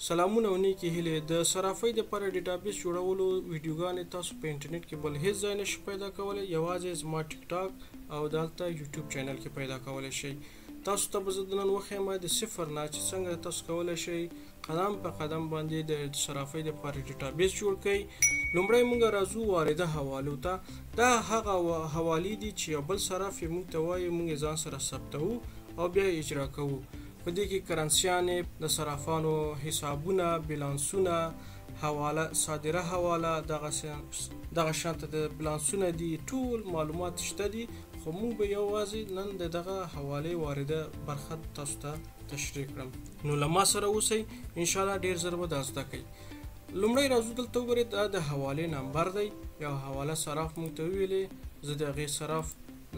سلامونه او نیکې هیلې. د صرافۍ دپاره database جوړولو ویډیوګانې تاسو په انټرنیټ کې بل هیڅ ځای نشئ پیدا کولی، یوازې زما ټیک ټاک او دلته یوټیوب channel کې پیدا کولی شئ. تاسو ته به زه نن وښیم د صفر نه چې څنګه تاسو کولی شئ قدم په قدم باندې د صرافۍ دپاره database جوړ کړئ. لومړی موږ راځو وارده حوالو ته. دا هغه حوالې دي چې یو بل صراف یې موږ ته وایي، موږ یې ځان سره ثبتوو او بیا یې اجرا کوو. په دې کې کرنسیانې، د صرافانو حسابونه، بیلانسونه، حواله، صادره حواله، دغه شانته د بیلانسونه دي، ټول معلومات شته دي. خو موږ به یوازې نن د دغه حوالې وارده برخه تاسو ته تشریح کړم. نو له ما سره اوسئ، انشاءالله ډېر زر به دا زده کړئ. لومړی راځو دلته وګورئ، دا د حوالې نمبر دی. یو حواله صراف موږ ته وویلې، زه د هغې صراف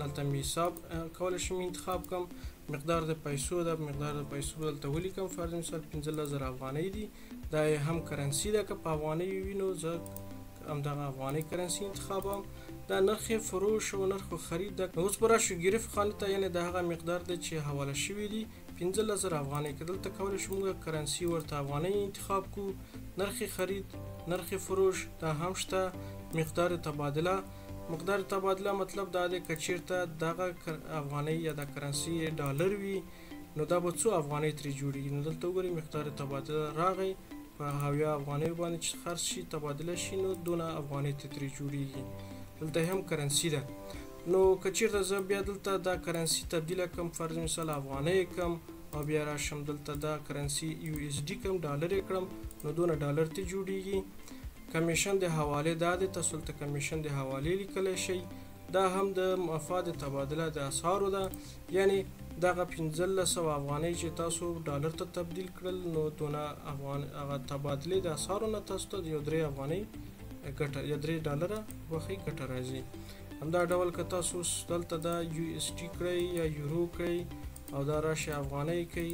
دلته مې حساب کولی شم انتخاب کړم. مقدار د پیسو ده، مقدار د پیسو دلته ولیکم. فرض مثال 15,000 افغانۍ دي، دا یې هم currency ده، که په افغانۍ وي نو زه همدغه افغانۍ currency انتخابوم. دا نرخ فروش او نرخ خرید ده. نو اوس به راشو گرفت خانې ته، یعنې د هغه مقدار دی چې حواله شوي دي 15,000 افغانۍ. که دلته کولی شو موږ currency ورته افغانۍ انتخاب کړو. نرخ خرید، نرخ فروش دا هم شته. مقدار تبادله، مقدار تبادله مطلب دا دی که چیرته دغه افغانۍ یا دا currency ډالر وي نو دا به څو افغانۍ ترې جوړیږي. نو دلته وګورئ مقدار تبادله راغی، په 70 افغانیو باندې چې خرڅ شي تبادله شي نو دونه افغانۍ ترې جوړیږي. دلته هم currency ده. نو که چیرته زه بیا دلته دا currency تبدیله کړم، فرض مثال افغانۍ کړم او بیا راشم دلته دا currency USD کړم، ډالر یې کړم، نو دونه ډالر ترې جوړیږي. کمیشن د حوالې دا دی، تاسو دلته کمیشن د حوالې لیکلی شئ. دا هم د مفاد تبادله د اسعارو ده، یعنی دغه 1500 افغانۍ چې تاسو ډالر ته تبدیل کړل نو دونه افغان هغه تبادلې د اسعارو نه تاسو ته یو 3 افغانۍ ګټه یا 3 ډالره وښي ګټه راځي. همدا ډول که تاسو دلته دا USD کړئ یا یورو کړئ او دا راشي افغانۍ کړئ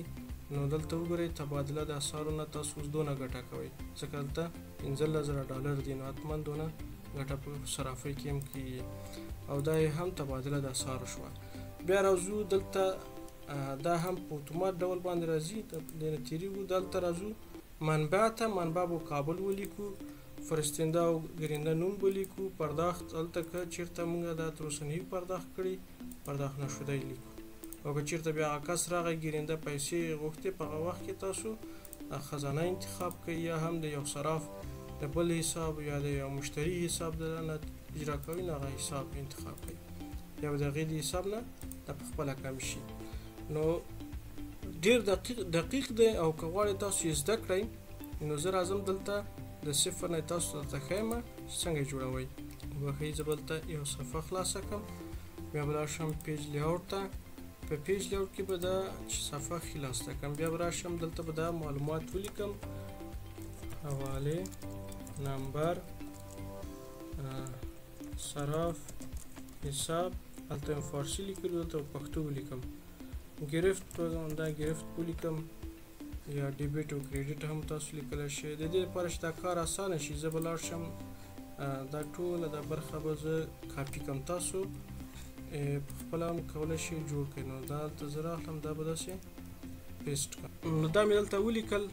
نو دلته وګورئ تبادله د اسعارو نه تاسو اوس دونه ګټه کوئ، ځکه دلته 15,000 ډالر دي نو حتما دونه ګټه په صرافۍ کې هم کیږي. او دا یې هم تبادله د اسعارو شوه. بیا راځو دلته دا هم په اتومات ډول باندې راځي، دې نه تېرېږو. دلته راځو منبع ته، منبع به کابل ولیکو، فرستنده او ګرینده نوم به لیکو، پرداخت دلته که چېرته موږ دا تر اوسه نه پرداخت کړي پرداخت نشده یې لیکو. او که چېرته بیا هغه کس راغی ګرینده پیسې غوښتې په هغه وخت کې تاسو خزانه انتخاب کړئ یا هم د یو صراف د بل حساب یا د یو مشتري حساب د نه اجرا کوئ نو هغه حساب انتخاب کړئ، یا به د هغې د حساب نه دا په خپله کم شي. نو ډېر دقیق دی او که غواړئ تاسو یې زده کړئ نو زه راځم دلته د صفر نه تاسو ته ښیم چې څنګه یې جوړوئ. وبښئ زه به دلته یو صفحه خلاصه کړم، بیا به لاړ شم page layout ته. په page layout کې به دا صفحه ښي لاسته کړم، بیا به راشم دلته به دا معلومات ولیکم، حواله نمبر، صراف حساب، هلته مې فارسي لیکلي دلته به پښتو ولیکم، گرفت دا گرفت ولیکم یا debit او credit هم تاسو لیکلی شئ. د دې لپاره چې دا کار اسانه شي زه به لاړ شم دا ټوله دا برخه به زه کاپي کړم، تاسو په خپله هم کولی شئ جوړ کړئ. نو دا دلته زه راغلم دا به داسې paste کړم. نو دا مې دلته ولیکل.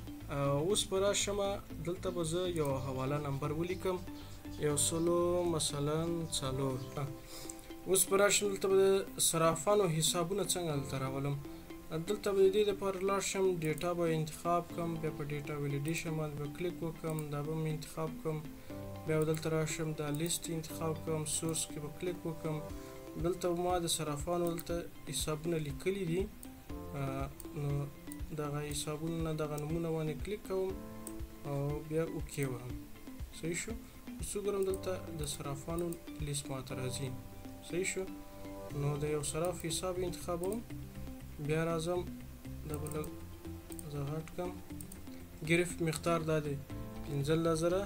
اوس به راشم دلته به زه یو حواله نمبر ولیکم، 100 مثلا 4. اوس به راشم دلته به د صرافانو حسابونه څنګه دلته راولم. دلته به د دې لپاره لاړ شم data به انتخاب کړم، بیا په data validation باندې به کلیک وکړم، دا به مې انتخاب کړم، بیا به دلته راشم دا لیست انتخاب کړم، source کې به کلیک وکړم. دلته ما د صرافانو دلته حسابونه لیکلي دي، نو دغه حسابونه نه دغه نمونه باندې کلیک کوم او بیا OK وهم. صحیح شو. اوس وګورم دلته د صرافانو لیست ماته راځي. صحیح شو. نو د یو صراف حساب انتخابوم، بیا راځم دا به لږ زه غټ کړم. گرفت مقدار دا دی 15,000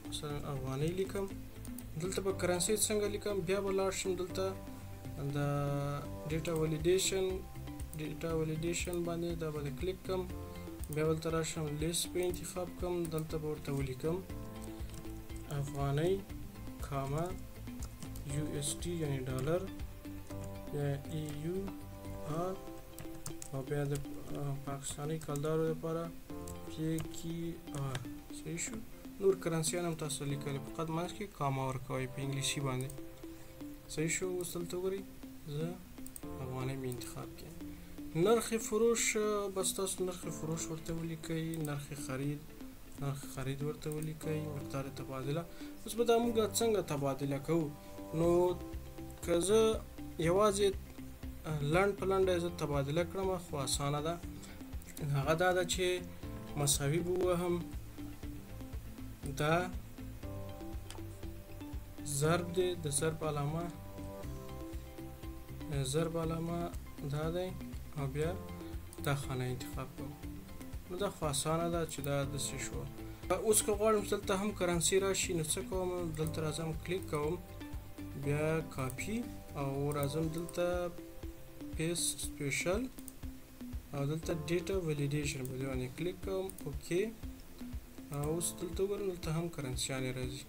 مثلا افغانۍ لیکم. دلته به currency څنګه لیکم، بیا به لاړ شم دلته د data validation، data validation باندې دا به کلیک کړم، بیا دلته راشم لیست به انتخاب کړم، دلته به ورته ولیکم افغانۍ comma USD یعنی ډالر یا EUR او بیا د پاکستاني کلدارو لپاره کی آر. صحیح شو. نور کرنسیان هم تاسو لیکلی، فقط منځ کې کاما ورکوئ په انګلیسي باندې. صحیح شو. اوس دلته وګورئ، زه افغانۍ مې انتخاب کړم. نرخ فروش، بس تاسو نرخ فروش ورته ولیکئ، نرخ خرید، نرخ خرید ورته ولیکئ، مقدار تبادله. اوس به دا موږ څنګه تبادله کوو؟ نو که زه یوازې لنډ په لنډه زه تبادله کړم خو اسانه ده. هغه دا ده چې مساوي به ووهم دا ضرب دی، د ضرب علامه، ضرب علامه دا دی، او بیا دا خانه انتخاب کوم. نو دا خو اسانه ده چې دا داسې شو. اوس که غواړم چې دلته هم کرنسي راشي نو څه کوم؟ دلته راځم کلیک کوم، بیا کاپي، او راځم دلته paste special، او دلته data validation په دې باندې کلیک کوم، okay. او اوس دلته وګورم، دلته هم کرنسیانې راځي.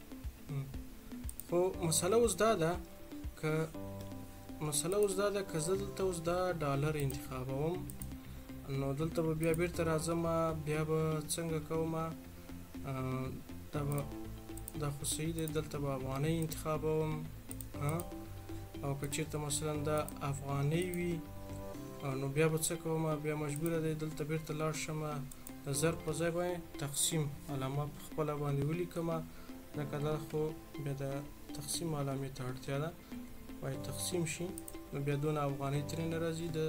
خو مسله اوس دا ده که مسله اوس دا ده که زه دلته اوس دا ډالر انتخابوم، نو دلته به بیا بیرته راځم، بیا به څنګه کوم؟ دا به دا خو صحیح دی، دلته به افغانۍ انتخابوم. او که چېرته مثلا دا افغانۍ وي نو بیا به څه کوم؟ بیا مجبوره دی دلته بیرته لاړ شم، د ضرب په ځای باندې تقسیم علامه په خپله باندې ولیکم، ځکه دا خو بیا د تقسیم علامې ته اړتیا ده، باید تقسیم شي. نو بیا دونه افغانۍ ترې نه راځي، د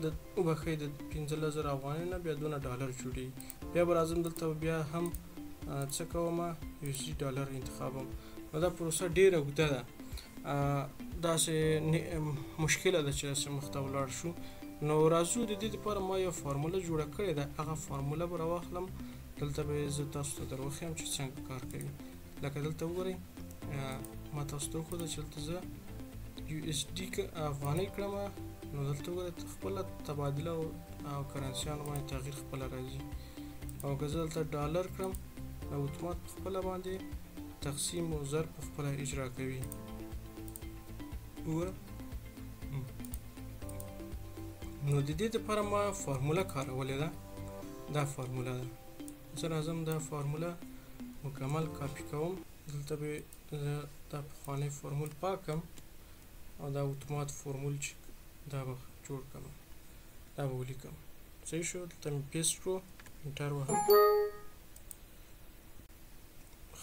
د وبخښئ د 15,000 افغانۍ نه بیا دونه ډالر جوړېږي. بیا به راځم دلته بیا هم څه کوم؟ USD ډالر انتخابوم. نو دا پروسه ډېره اوږده ده، داسې مشکله ده چې داسې مخته ولاړ شو. نو راځو د دې لپاره ما یو فارموله جوړه کړې ده، هغه فارموله به راواخلم، دلته به زه تاسو ته در وښیم چې څنګه کار کوي. لکه دلته وګورئ، ما تاسو ته وښوده چې دلته زه USD افغانۍ کړم، نو دلته وګورئ خپله تبادله او کرنسیانو باندې تغییر خپله راځي. او که زه دلته ډالر کړم، نو اتومات په خپله باندې تقسیم او ضرب په خپله اجرا کوي. وګوره، نو د دې لپاره ما فارموله کارولې ده، دا فارموله ده. زه راځم دا فارموله مکمل کاپي کوم، دلته به زه دا پخوانی فارمول پاک کړم او دا اتومات فارمول چې دا به جوړ کړم، دا به ولیکم. صحیح شو. دلته مې paste کړو، enter وهم.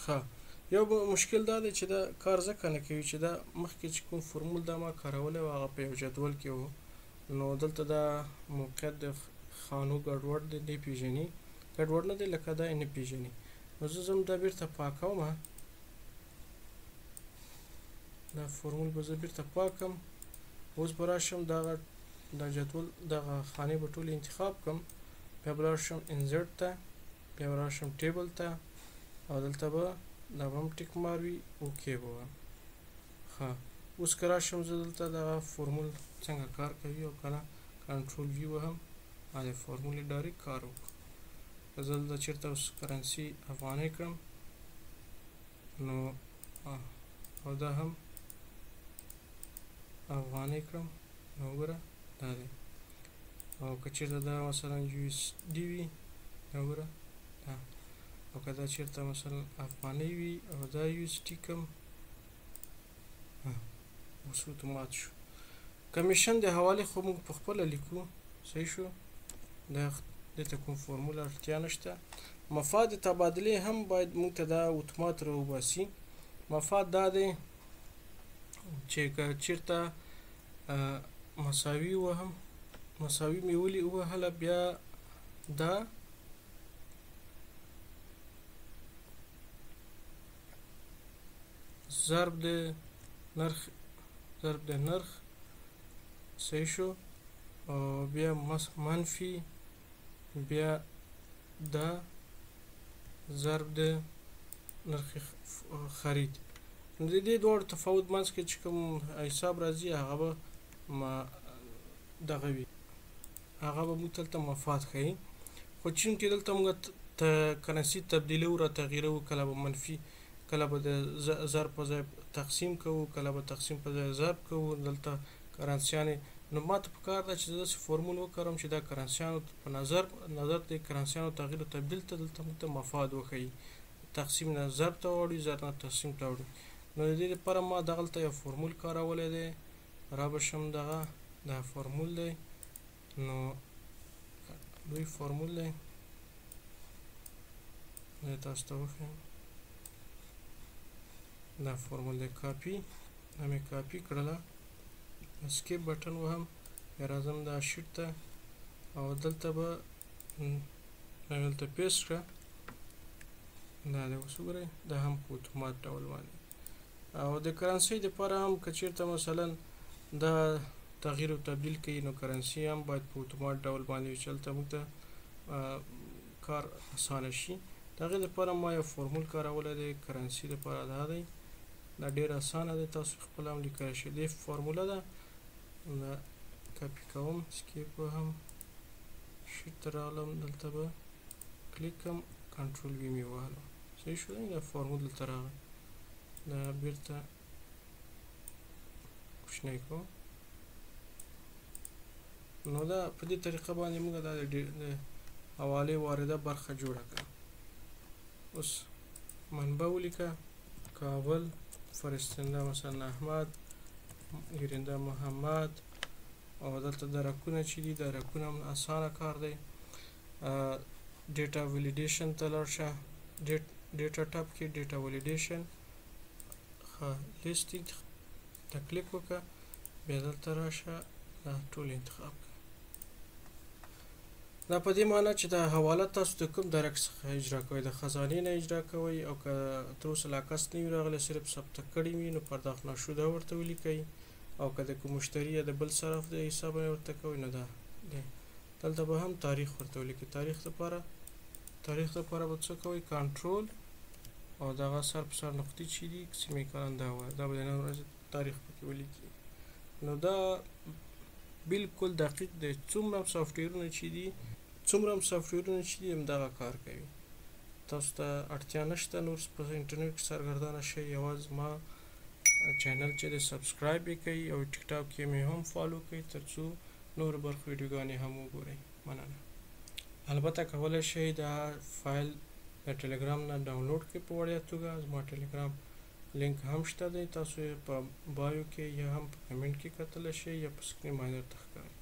ښه، یو مشکل دا دی چې دا کار ځکه نه کوي چې دا مخکې چې کوم فارمول دا ما کارولی و هغه په یو جدول کې و، نو دلته دا موقعیت د خانو ګډوډ دی، نه پیژني، ګډوډ نه دی لکه دا یې نه پیژني. نو زه ځم دا بیرته پاکوم، دا فارمول به زه بیرته پاک کړم. اوس به راشم دغه دا جدول دغه خانې به ټولې انتخاب کړم، بیا به لاړ شم insert ته، بیا به راشم table ته، او دلته به دا به هم tick mark وي، okay به ووایم. ښه، اوس که راشم زه دلته دغه فارمول څنګه کار کوي او که نه، control V وهم، د فارمول یې direct کار وکړو. که زه دلته چېرته اوس کرنسي افغانۍ کړم، نو او دا هم افغانۍ کړم، نو وګوره دا دی. او که چېرته دا مثلا USD وي، دا وګوره دا، او که دا چېرته مثلا افغانۍ وي او دا USD کړم، اوس اتومات شو. کمیشن د حوالې خو موږ په خپله لیکو. صحیح شو. دا دې ته کوم فارمول اړتیا نشته. مفاد تبادلې هم باید موږ ته دا اتومات راوباسي. مفاد دا دی چې که چېرته مساوي وهم، مساوي مې ولي ووهله، بیا دا ضرب د نرخ، ضرب د نرخ. صحیح شو. او بیا منفي، بیا دا ضرب د نرخ خرید. نو د دې دواړو تفاوت منځ کې چې کوم حساب راځي هغه به ما دغه وي، هغه به موږ دلته مفاد ښیي. خو چونکې دلته موږ کرنسي تبدیلوو را تغییروو، کله به منفي، کله به د ضرب په ځای تقسیم کوو، کله به تقسیم په ځای ضرب کوو، دلته کرنسیانې نو ماته پکار ده چې زه داسې فورمول وکاروم چې دا کرنسیانو په نظر نظر د کرنسیانو تغییر او تبدیل ته دلته موږ ته مفاد وښیي، تقسیم نه ضرب ته واوړي، ضرب نه تقسیم ته واوړي. نو د دې لپاره ما دغلته یو فورمول کارولی دی. را به شم، دغه دا فورمول دی، نو لوی فورمول دی، زه تاسو ته وښیم. دا فورمول دی، کاپي، دا مې کاپي کړله، اسکیپ بټن وهم، بیا راځم دا شیټ ته او دلته به دلته پیسټ کړه. دا دی، اوس وګورئ، دا هم په اتومات ډول باندې. او د کرنسۍ دپاره هم که چېرته مثلا دا تغییر او تبدیل کوي، نو کرنسي هم باید په اتومات ډول باندې وي چې هلته موږ ته کار اسانه شي. د هغې دپاره ما یو فورمول کارولی دی کرنسي دپاره. دا دی، دا ډېر اسانه دی، تاسو خپله هم لیکلی شئ. دې فارموله ده، دا کاپي کوم، سکیپ وهم، شیټ ته راغلم، دلته به کلیک کوم، کنټرول وي مې ووهلو. صحیح شو، دا فارمول دلته راغی. دا بیرته کوچنی کوم. نو دا په دې طریقه باندې موږ دا د حوالې وارده برخه جوړه کړه. اوس منبع ولیکه، کابل، فرستنده مثلا احمد، ګیرنده محمد، او دلته درکونه چې دي، درکونه هم اسانه کار دی. ډیټا ویلیډیشن ته لاړ شه، ډیټا ټپ کې ډیټا ویلیډیشن، ښه لیست ته کلیک وکړه، بیا دلته راشه، دا ټول انتخاب کړه. دا په دې معنی چې دا حواله تاسو د کوم درک څخه اجرا کوئ، د خزانې نه اجرا کوئ او که تر اوسه لا کس نه وي راغلی، صرف ثبت کړی وي، نو پرداخت ناشده ورته ولیکئ، او که د کوم مشتري یا د بل صرف د حساب نه ورته کوئ، نو دا دی، دلته به هم تاریخ ورته ولیکئ. تاریخ دپاره به څه کوئ؟ کنټرول او دغه سر په سر نقطې چې دي، سیمیکالن، دا وایي، دا به د نن ورځې تاریخ پکې ولیکي. نو دا بالکل دقیق دی. څومره هم سافټویرونه چې دي، همدغه کار کوي. تاسو ته اړتیا نشته نور په انټرنیټ کې سرګردانه شئ. یوازې زما چینل چې دی سبسکرایب یې کړئ او ټیک ټاک کې مې هم فالو کړئ، ترڅو نور برخو ویډیوګانې هم وګورئ. مننه. البته کولی شئ دا فایل د ټلګرام نه ډاونلوډ کړئ په وړیا توګه. زما ټلګرام لینک هم شته دی، تاسو یې په بایو کې یا هم په کمنټ کې کتلی شئ یا په سکرین باندې درته ښکاري.